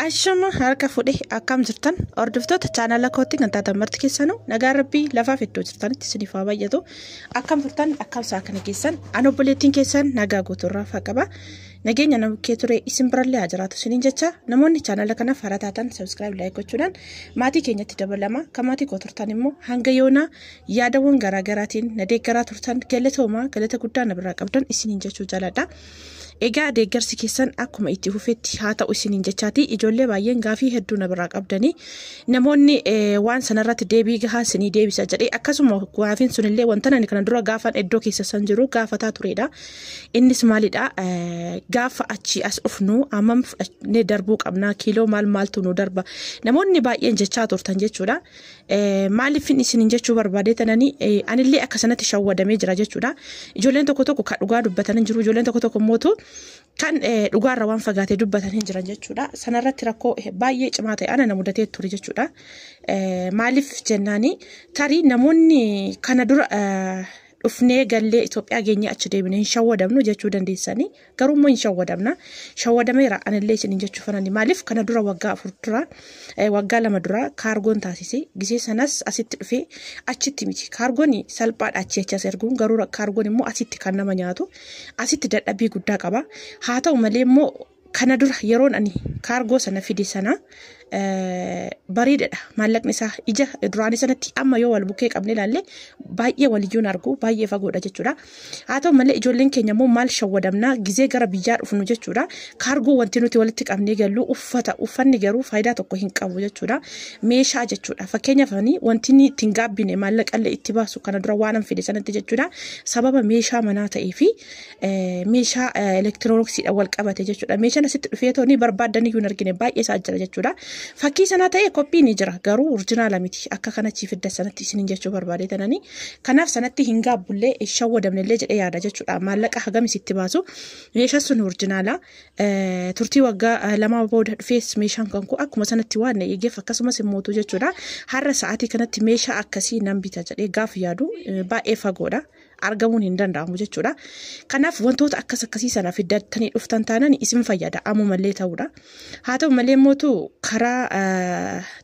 Ashama harka fuudhee akkam jirtan hordoftoota chaanala kootti kan taatan marti keessanuu nagaa rabbii lafaaf iddoo jirtanitti isiniif haa baay'atu. Akkam turtan akkam isaa kana keessan an obboleettiin keessan nagaa guutuurraa faa qaba. Nageenya nama bukkee ture isin birallee haa jiraatu isiniin jecha namoonni chaanala kanaaf haaraa taatan subscribe like gochuudhaan maatii keenyatti dabalama. Kan maatii koo turtan immoo hanga yoonaa yaadawwan garaagaraatiin na deeggaraa turtan galatoomaa galata guddaa na biraa qabdan isiniin jechuu jaaladha. Egaa deeggarsi keessan akkuma itti fufetti haa ta'u isiniin jechaati. Ijoollee baay'een gaafii hedduu na biraa qabdanii namoonni waan sanarratti deebii gahaa isinii deebisa jedhee akkasuma gaafiin sunillee wanta ani kana dura gaafan iddoo keessa san jiru gaafataa turedha. Innis maalidha gaafa achii as dhufnu hammam fudhannee darbuu qabna kiiloo maal maaltu nu darba namoonni baay'een jechaa turtan jechuudha. Maaliif isiniin jechuu barbaadee tananii anillee akka sanatti shawwadamee jira jechuudha. Ijoolleen tokko tokko kan dhugaa dubbatan jiru ijoolleen tokko tokko immoo kan dhugaarra waan fagaatee dubbatan hin jiran jechuudha. Sanarratti rakkoo baay'ee cimaa ta'e ana na mudatee ture jechuudha. Maaliif jennaani tarii namoonni kana dura dhufnee gallee Itoophiyaa geenyee achi deebine hin shawwadamnu jechuu dandeessanii garuu immoo hin shawwadamna. Shawwadameera anillee isiniin jechuu fanani maaliif kana dura waggaa 4 dura waggaa 2 dura kaargoon taasise gisee sanas asitti dhufee achitti miti kaargoon salphaadha achi achi as erguun garuu kaargoon immoo asitti kan nama nyaatu asitti dadhabbii guddaa qaba. Haa ta'u malee immoo kana dura yeroon ani kaargoo sana fide sana bareedaadha maallaqni isaa ija duraanii sanatti amma yoo wal bukkee qabne ilaalle baay'ee waliyyuun argu baay'ee fagoodha jechuudha. Haa ta'u malee ijoolleen keenya immoo maal shawwadamna gizee gara biyyaa dhufnu jechuudha. Kaargoo wanti nuti walitti qabnee gallu uffata uffanni garuu faayidaa tokko hin qabu jechuudha. Meeshaa jechuudha. Fakkeenyaaf wanti inni ittiin gaabbine maallaqallee itti baasu kana dura waan fide sanatti jechuudha. Sababa meeshaa manaa ta'ee fi meeshaa elektirooniksiidhaan wal qabate jechuudha. Meeshaan asitti dhufee tooni barbaaddan iyyuu hin argine baay'ee isaa jira jechuudha. Fakkii sanaa ta'e koppii ni jira garuu orjinaala miti akka kanatti fidda sanatti isiniin jechuu barbaade tananii kanaaf sanatti hin gaabbullee shawwadamnellee jedhee yaada jechuudha. Maallaqa hagam isitti baasu meeshaan sun orjinaala turtii waggaa 2 booda dhufees meeshaan kan koo akkuma sanatti waan na eegeef akkasumas immootu jechuudha. Har'a sa'aatii kanatti meeshaa akkasii nan bita jedhee gaaf yaadu baay'ee fagoodha. Argamuun hin danda'amu jechuudha. Kanaaf wantoota akkas akkasii sana fiddattanii dhuftan taanaan isin fayyada ammumallee ta'uudha. Haa ta'u malee mootu karaa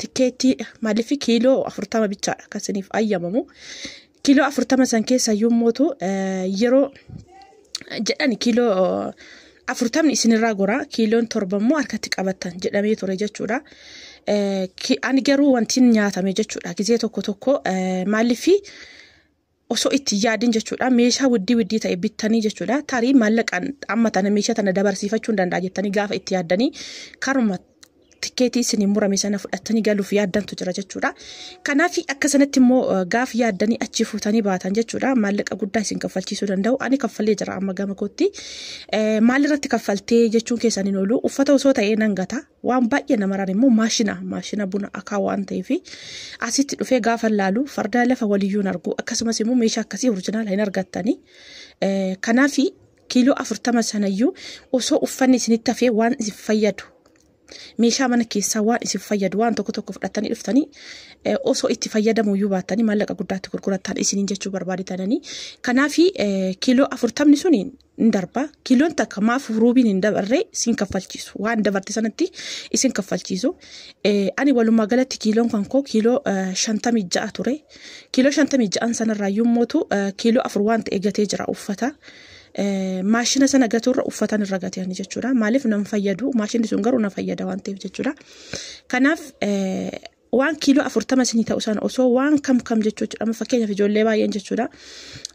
tikkeettii maaliif kiiloo 40 bichaadha kan isiniif ayyamamu. Kiiloo 40 san keessa iyyuu yeroo jedhan kiiloo 40 isinirraa gora kiiloon 7 immoo harkatti qabattan jedhamee ture jechuudha. Ani garuu wanti nyaatame jechuudha. Gizee tokko tokko maaliif osoo itti yaadin jechuudha meeshaa widdii widdii ta'e bittanii jechuudha tarii maallaqaan amma tana meeshaa tana dabarsiifachuu hin danda'a jettanii gaafa itti yaaddanii karuma tikkeetii isinii murame sana fudhattanii galuuf yaaddantu jira jechuudha. Kanaaf akka sanatti immoo gaafa yaaddanii achi fuutanii baatan jechuudha maallaqa guddaa isin kaffalchiisuu danda'u. Ani kaffallee jira amma gama kootti. Maalirratti kaffaltee jechuun keessan hin oolu uffata osoo ta'ee nan gata waan baay'ee namaraan immoo maashina buna akaa waan ta'eef asitti dhufee gaafa laalu fardaa lafa waliyyuun argu akkasumas immoo meeshaa akkasii orjinaala hin argattanii. Kanaaf kiiloo 40 sanayyuu osoo uffanni isinitti hafee waan isin fayyadu meeshaa mana keessaa waan isin fayyadu waan tokko tokko fudhattanii dhuftanii osoo itti fayyadamuu iyyuu baattanii maallaqa guddaatti gurgurattan isiniin jechuu barbaadetananii. Kanaaf kiiloo 40 sun hin darba. Kiiloon takka maaf ruubiin hin dabarre isin kaffalchiisu. Waan dabarte sanatti isin kaffalchiisu. Ani walumaa galatti kiiloon kan koo kiiloo 56 ture. Kiiloo 56 sanarraa iyyuu kiiloo 4 waan ta'e gatee jira uffata. Maashina sana gatuurra uffatan irra gatee jechuudha. Maaliif nan fayyadu? Maashinni sun garuu na fayyada waan ta'eef jechuudha. Kanaaf waan kiiloo 40 isinii ta'u sana osoo waan kam kam jechuudha. Amma fakkeenyaaf ijoollee baay'een jechuudha.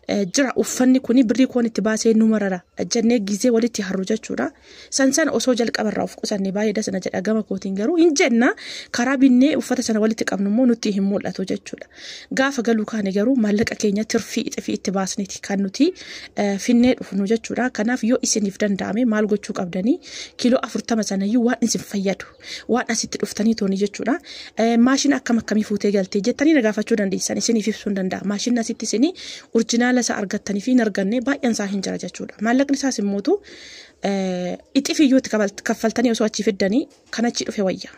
Jira uffanni kuni birrii koon itti baasee nu marara jennee gizee walitti harru jechuudha. San sana osoo jalqabarraa of qusannee baay'ee dasana jedha gama kootiin garuu hin jenna karaa binnee uffata sana walitti qabnu immoo nutti hin mul'atu jechuudha. Gaafa galuu kaane garuu maallaqa keenya tirfii ixifii itti baasneeti kan nuti finnee dhufnu jechuudha. Kanaaf yoo isiniif danda'ame maal gochuu qabdanii kiiloo 40 sanayyuu waan isin fayyadu waan asitti dhuftanii tooni jechuudha. Maashina akkam akkamii fuutee galtee jettanii na gaafachuu dandeessan isiniif ibsuu hin danda'a. Maashinni asitti isinii orjinaala isaa argattanii fi hin arganne baay'een isaa hin jira jechuudha. Maallaqni isaas immoo ixifiyyuu itti kaffaltanii osoo achi fiddanii kan achi dhufe wayya.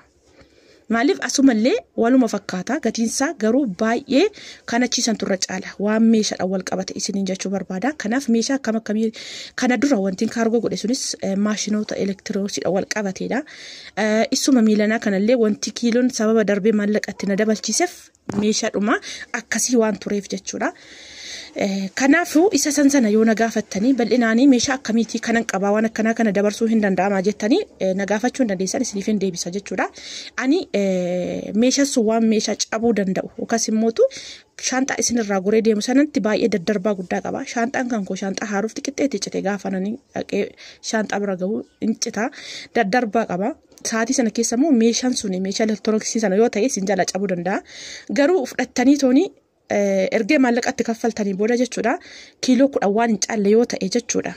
Maaliif asumallee waluma fakkaata gatiinsaa garuu baay'ee kan achiisan turre caala waan meeshaadhaan wal qabate isiniin jechuu barbaada. Kanaaf meeshaa akkam akkamii kana dura wantiin kaargoo godhe sunis maashinoota elektirooniksiidhaan wal qabateedha. Isuma miilanaa kanallee wanti kiiloon sababa darbee maallaqatti na dabalchiiseef meeshaadhuma akkasii waan tureef jechuudha. Kanaafuu isa san sana yoo na gaafattanii bal'inaanii meeshaa akkamiitii kanan qabaa waan akkanaa kana dabarsuu hin danda'amaa jettanii na gaafachuu hin dandeessan isiniif hin deebisa jechuudha. Ani meeshaan sun waan meeshaa cabuu danda'u yookaas immootu shaanxaa isinirraa goree deemu sanatti baay'ee daddarbaa guddaa qaba. Shaanxaan kan koo shaanxaa haaruuf xiqqeetti cite gaafa nani dhaqee shaanxaa bira gahu hin cita daddarbaa qaba. Sa'aatii sana keessa immoo meeshaan sun meeshaa elektirooniksii sana yoo ta'e isin jala cabuu danda'a. Garuu fudhattanii tooni ergee maallaqatti kaffaltanii booda jechuudha kiiloo 10 waan hin caalle yoo ta'e jechuudha.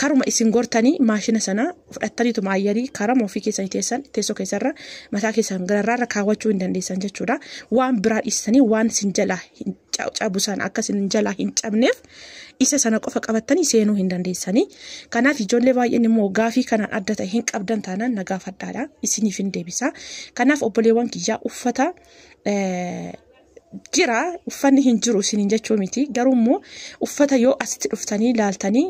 Karuma isin gortanii maashina sana fudhattaniitu maayyarii karama ofii keessanii teessan teessoo keessarra mataa keessan gararraarra kaawwachuu hin dandeessan jechuudha. Waan biraa dhiistanii waan isin jalaa hin cabu sana akka isin jalaa hin cabneef isa sana qofa qabattanii seenuu hin dandeessanii. Kanaaf ijoollee baay'een immoo gaafii kanaan adda ta'e hin qabdan taanaan na gaafadhaadha isiniif hin deebisa. Kanaaf obboleewwan kiyyaa uffata jira uffanni hin jiru isiniin jechuu miti garuu immoo uffata yoo asitti dhuftanii ilaaltanii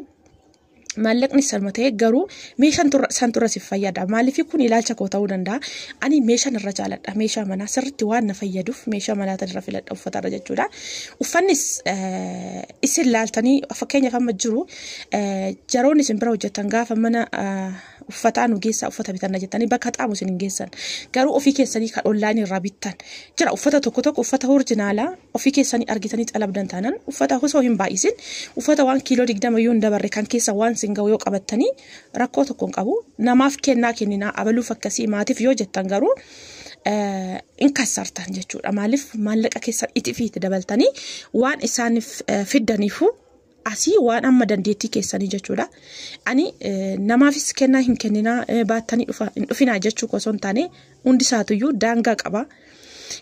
maallaqni sanuma ta'e garuu meeshaan san turra si fayyada. Maaliif kun ilaalcha koo ta'uu danda'a. Ani meeshaan irra jaaladha. Meeshaa manaa sirriitti waan na fayyaduuf meeshaa manaa irra filadha uffata irra jechuudha. Uffannis isin laaltanii fakkeenyaaf amma jiru jaroonni isin bira hojjetan gaafa mana uffataa nu geessaa uffata bitanna jettanii bakka xaamu isin hin geessan. Garuu ofii keessanii kan onlaayinii irraa bittan jira uffata tokko tokko uffata orijinaalaa ofii keessanii argitanii xalabdan taanaan uffata osoo hin baay'isin uffata waan kiiloo 20 iyyuu hin dabarre kan keessa waan isin ga'u yoo qabattanii rakkoo tokko hin qabu. Namaaf kennaa kenninaa abaluuf akkasii maatiif yoo jettan garuu in kassartan jechuudha. Maaliif maallaqa keessan itifiitti dabaltanii waan isaaniif fiddaniifu asii waan amma dandeettii keessanii jechuudha. Ani namaafis kennaa hin kenninaa baattanii hin dhufinaa jechuu osoo hin taane hundi isaatuyyuu daangaa qaba.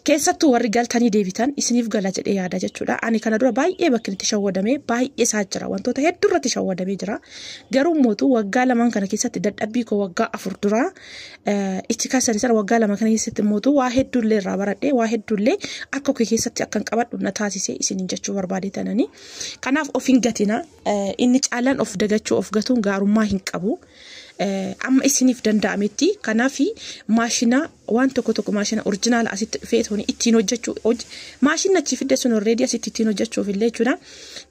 Keessattuu warri galtanii deebitan isiniif gala jedhee yaada jechuudha. Ani kana dura baay'ee bakki itti shawwadamee baay'ee isaa jira. Wantoota hedduu irratti shawwadamee jira. Garuu mootu waggaa 2 kana keessatti dadhabbii koo waggaa 4 duraa itti kaasanii sana waggaa 2 kana keessatti mootu waa hedduullee irraa baradhee waa hedduullee akka koo keessatti akkan qabadhu na taasisee isiniin jechuu barbaade tananii. Kanaaf of hin gatina. Inni caalaan of dagachuu of gatuun gaarummaa hin qabu. Amma isiniif danda'ametti kanaaf maashina waan tokko tokko maashina orijinaala asitti dhufee tooni ittiin hojjechuu maashinni achi fidde sun already asitti ittiin hojjechuuf illee jechuudha.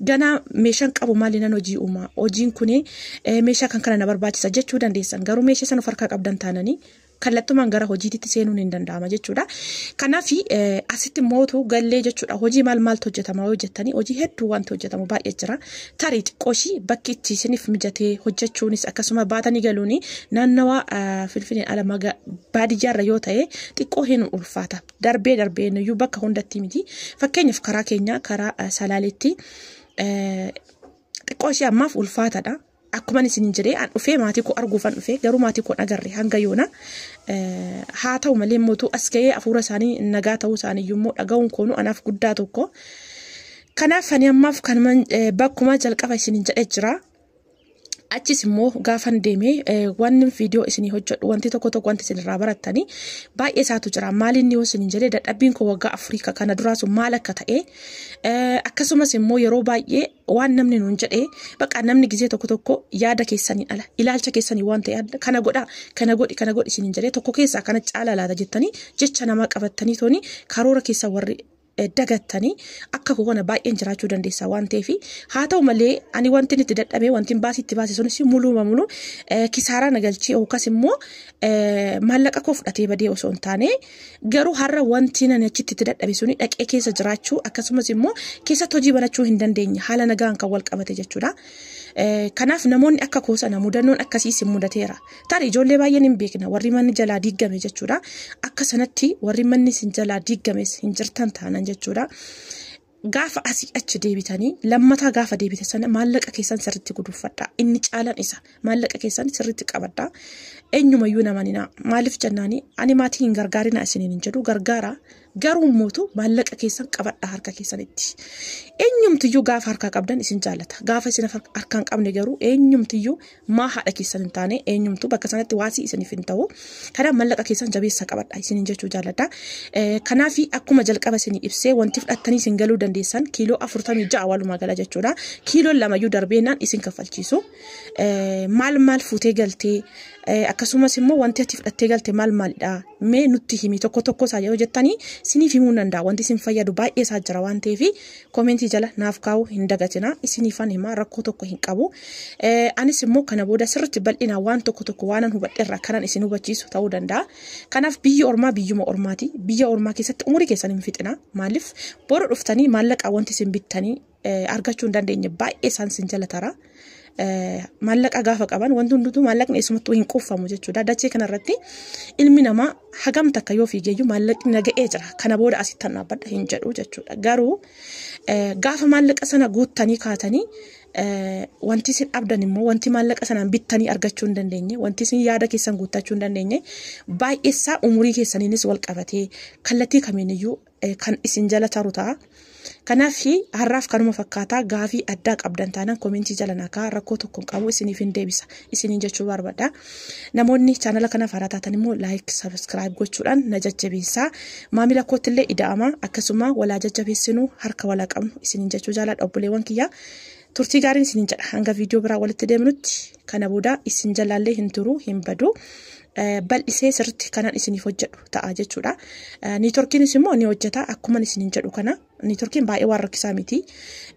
Ganaa meeshaan qabu maali nan hojii uumaa hojiin kun meeshaa kan kana na barbaachisa jechuu dandeessan garuu meeshaa sana of harkaa qabdan taananii kallattumaan gara hojiitti seenuun hin danda'ama jechuudha. Kanaaf asitti mootu gallee jechuudha. Hojii maal maaltu hojjetama yoo jettanii hojii hedduu wanti hojjetamu baay'ee jira. Tarii xiqqooshii bakki itti isiniif mijatee hojjechuunis akkasuma baatanii galuuni naannawa Finfinneen ala baadiyyaarra yoo ta'e xiqqoo hin ulfaata. Darbee darbee iyyuu bakka hundatti miti. Fakkeenyaaf karaa keenya karaa Salaaleetti xiqqooshii ammaaf ulfaataadha. Akkuma isin jedhee an dhufee maatii koo arguufan dhufee garuu maatii koo agarre hanga yoona haa ta'u malee mootuu as ga'ee hafuura isaanii nagaa ta'uu isaanii immoo dhaga'uun koonuu anaaf guddaa tokko. Kanaaf ani ammaaf kanumaan bakkuma jalqaba isin jedhee jira. Achis immoo gaafan deemee wanni viidiyoo isinii hojjedhu wanti tokko tokko wanti isinirraa barattanii baay'ee isaatu jira. Maal inni yoo isin jedhee dadhabbiin koo waggaa 4 kana duraa sun maal akka ta'e akkasumas immoo yeroo baay'ee waan namni nuun jedhee bakka namni gizee tokko tokko yaada keessanii ala ilaalcha keessanii waan ta'e kana godhaa kana godhi kana godhi isiniin jedhee tokko keessaa kana caala laata jettanii jecha namaa qabattanii tooni karoora keessa warri dagattanii akka koo kana baay'een jiraachuu dandeessa waan ta'eef haa ta'u malee ani wanti itti dadhabee wanti baasii itti baase sunis muluuma mulu kisaaraa na galchee yookaas immoo maallaqa koo fudhatee badee osoo hin taane garuu har'a wanti nani achitti itti dadhabe suni dhaqee keessa jiraachuu akkasumas immoo keessatti hojii banachuu hin dandeenye haala nagaan kan wal qabate jechuudha. Kanaaf namoonni akka koo sana mudannoon akkasii isin mudateera. Tarii ijoollee baay'een hin beekna warri manni jalaa diigame jechuudha. Akka sanatti warri manni isin jalaa diigames hin jirtan taanan jechuudha. Gaafa asii achi deebitanii lammataa gaafa deebite sana maallaqa keessan sirriitti guduunfadhaa. Inni caalaan isa maallaqa keessan sirriitti qabadhaa. Eenyumayyuu namanina maaliif jennaani ani maatii hin gargaarinaa isiniin hin jedhu gargaara. Garuu mootu maallaqa keessan qabadha harka keessanitti. Eenyumtiyyuu gaafa harkaa qabdan isin jaallata. Gaafa isin harkaa hin qabne garuu eenyumtiyyuu maa haadha keessan hin taane eenyumtuu bakka sanatti waasii isiniif hin ta'u. Kanaaf maallaqa keessan jabeessa qabadha isiniin jechuu jaalladha. Kanaaf akkuma jalqaba isinii ibsee wanti fudhattanii isin galuu dandeessan kiiloo 46 walumaa gala jechuudha. Kiiloon lamayyuu darbeenaan isin kaffalchiisu. Maal maal fuutee galtee akkasumas immoo wanti ati fudhattee galte maal maalidha mee nutti himi tokko tokko isaa yoo jettanii isiniif himuu danda'a. Wanti isin fayyadu baay'ee isaa jira waan ta'eef koomentii jala naaf kaa'uu hin dagatina. Isiniifan hima rakkoo tokko hin qabu. Anis immoo kana booda sirriitti bal'inaan waan tokko tokko waanan hubadheerra kanan isin hubachiisu ta'uu danda'a. Kanaaf biyyi ormaa biyyuma ormaati. Biyya ormaa keessatti umurii keessan hin fixina. Maaliif boru dhuftanii maallaqa wanti isin bittanii argachuu hin dandeenye baay'ee isaan isin jala tara. Maallaqa gaafa qaban wanti hundumtuu maallaqni eessumattuu hin quufamu jechuudha. Dachee kanarratti ilmi namaa hagam takka yoo fiigeeyyuu maallaqni naga'ee jira. Kana booda asitti dhaabbadha hin jedhu jechuudha. Garuu gaafa maallaqa sana guuttanii kaatanii wanti isin dhabdan immoo wanti maallaqa sanaan bittanii argachuu hin dandeenye, wanti isin yaada keessan guuttachuu hin dandeenye baay'eessaa umurii keessaniinis wal qabatee kallattii kamiiniyyuu kan isin jala taru ta'a. Kanaaf har'aaf kanuma fakkaataa gaafii addaa qabdan taanaan koomentii jala naa kaa'aa rakkoo tokko hin qabu isiniif hin deebisa isiniin jechuu barbaada. Namoonni chaanala kanaaf haaraa taatan immoo like subscribe gochuudhaan na jajjabeessaa. Maamila kootillee ida'ama akkasuma walaa jajjabeessinuu harka walaa qabnu isiniin jechuu jaaladha obboleewwan kiyyaa. Turtii gaariin isiniin jedha hanga viidiyoo biraa walitti deemnutti kana booda isin jalaallee hin turu hin badu. Bal'isee sirriitti kanan isiniif hojjedhu ta'a jechuudha. Niitorkiinis immoo ni hojjeta akkuma isiniin jedhu kana niitorkiin baay'ee waan rakkisaa miti.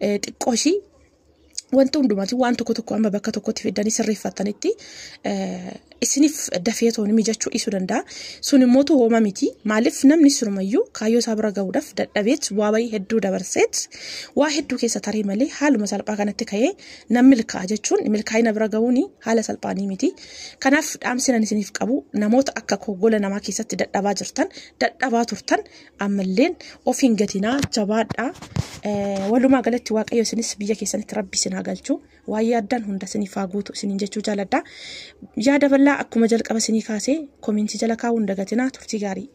Xiqqoo ishii wanti hundumaati waan tokko tokko amma bakka tokkotti fiddanii sirreeffattanitti isiniif dafee tooni mijachuu dhiisuu danda'a. Sun immoo hooma miti. Maaliif namni sunumayyuu kaayyoo isaa bira gahuudhaaf dadhabeet waa bayii hedduu dabarseet waa hedduu keessa taree malee haaluma salphaa kanatti ka'ee nam milkaa'a jechuun milkaa'ina bira gahuun haala salphaanii miti. Kanaaf dhaamsi nan isiniif qabu namoota akka koo gola namaa keessatti dadhabaa jirtan dadhabaa turtan ammalleen of hin gatinaa jabaadhaa. Walumaa galatti Waaqayyo isinis biyya keessanitti rabbi isin haa galchu. Waa'ee addaan hunda isiniif haa guutu isiniin jechuu jaaladha. Yaada bal'aa akkuma jalqaba isinii kaasee koomentii jala kaa'uu hin dagatinaa turtii gaarii.